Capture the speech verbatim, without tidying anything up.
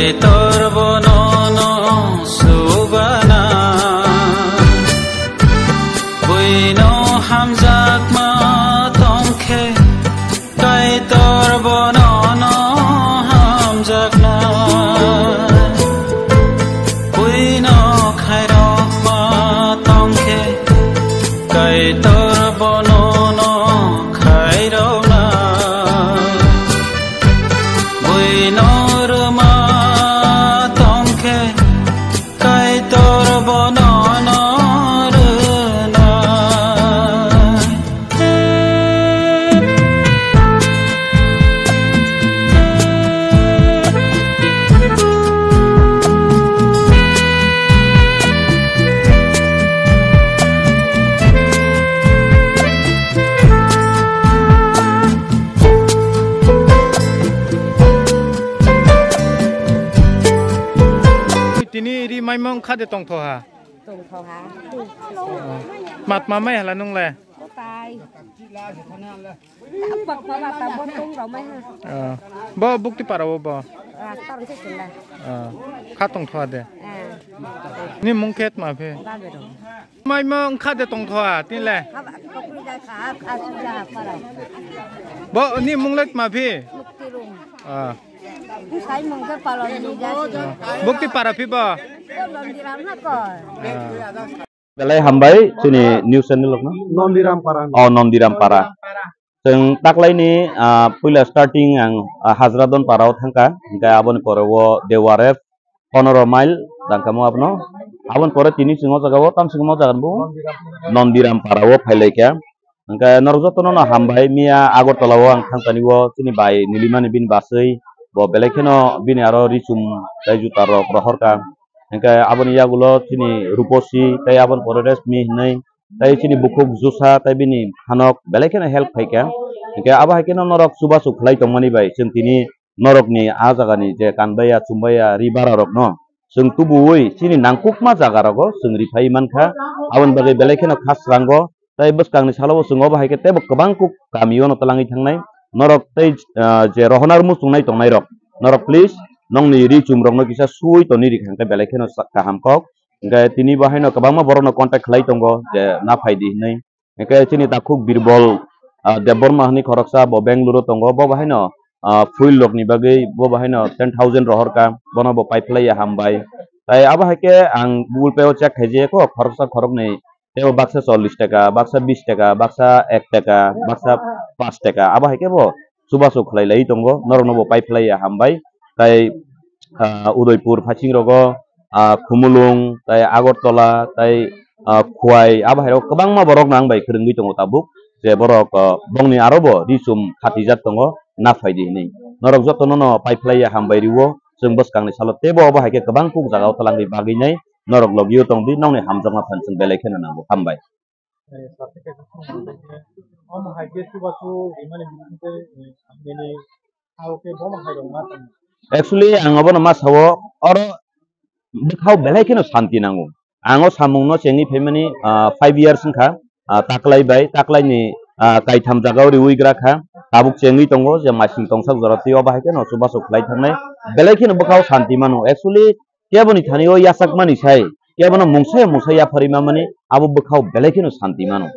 Kaitor bono no subana, buino hamjakma tongkhe, Kaitor bono no hamjakna, buino khairokma tongkhe, Kaitor bono no khairokna. Buino rwma tongkhe, Kaitor bono no rwnai. Tini ri maimung kha de tongthoha? Tongthoha. Mat mamai hala nung le? Kotai. Bak bak bak bak tong rau mai ha. Ah. Bo bukti para bo bo. Rasta rong se chunda. Ah. Kha tongthoha de? Ah. Ni mung khe tma phe? Ba be rong. Maimung kha de tongthoha, tin le? Haba, kokri da kha, kha suja ha para. Bo, ni mung le tma phi? Mukti rung. Ah. Sai mung khe palon ni ja si. Bukti para phi bo? Palon di ram ha ko. Ah. Belai hambai chini news channel rokno. Nondiram para. Oh, Nondiram para. Chwng taklaini, ah, puila starting ang, ah, Hajradon parao thangkha, hingkhe aboni pore o Dewaref, pondro mile dangkamo abono. Aboni pore tini chwng o jaga o, tam chwng o jaga bo Nondiram para o phailaikha. Hingkhe norok jotono no hambai, miya Agartala o ang thangkani o chini bai Nilimani bini baswi, bo belai kheno bini aro ri chum tei juta rok rohorkha. Hingkhe aboni yagulo chini Ruposi tei aboni pore Resmi hinwi tei chini bukhuk Jusa tei bini phanok belai kheno help khaikha. Hingkhe abo hai kheno norok chubachu khlai tongmani bai chwng tini norokni ah jagani je kanbaiya, chumbaiya, ri bara rokno chwng tubuwi chini nangkukma jaga rogo chwng riphai mankha. Aboni bagwi belai kheno kha srango tei bwskangni salo bo chwng obo hai khe teibo kwbang kuk kamio no twlangwi thangnai. Norok tei, ah, je rohorna muchungnai tongnai rok, norok please nongni ri chum rokno kisa suwi toni ri kha hwnkhe belai kheno sa-, kaham kok. Hingkhe tini bo haino kwbangma borokno contact khlai tongo je na phai di hinwi. Hingkhe chini takhuk Birbol, ah, Debbarma hinwi khoroksa bo Bangalore o tongo, bo bo haino, ah, fuel rokni bagwi bo bo haino ten thousand rohorkha, bono bo paiphlaiya hambai. Tai abo hai khe ang Google Pay o check khaijaya kho khoroksa khoroknwi, tei bo baksa chollish taka, baksa bish taka, baksa ek taka, baksa panch taka, abo hai khe bo chubachu khlai lai tongo, norokno bo paiphlaiya hambai. Tai, ah, Udaipur phaiching rogo, ah, Khumulwng, tai Agartala, tai, ah, Khowai, abo hai rogo kwbangma borok no ang bai kwrwngwi tongo tabuk, je borok, ah, bongni aro bo ri chum khatijak tongo, na phai di hinwi. Norok jotono no paiphlaiya hambai rwo, chwng bwskangni salo teibo obo hai khe kwbang kuk jaga o twlangwi bagwi nai, norok logio tong di, nokni hamjakma phan chwng belai kheno nango. Hambai. Eh, sa se kaisa phone hwnba khe, omo hai khe chubachu rimani bising tei, eh, samani ha o khe bono hai rok ma tong? Actually, ang obono ma sao, oro bwkhao belai kheno santi nango. Ang o samungno chengwi phaimani, ah, five years wngkha, ah, taklai bai, taklaini, ah, kaitham jaga o riwi gra kha. Tabuk chengwi tongo je masing tongsak jora twi obo hai kheno chubachu khlai thangnai. Belai kheno bwkhao santi mano. Actually, keboni thani o yachakmani sai, kebono mungsa ya mungsa yapharwi mamani, abo bwkhao belai kheno santi mano.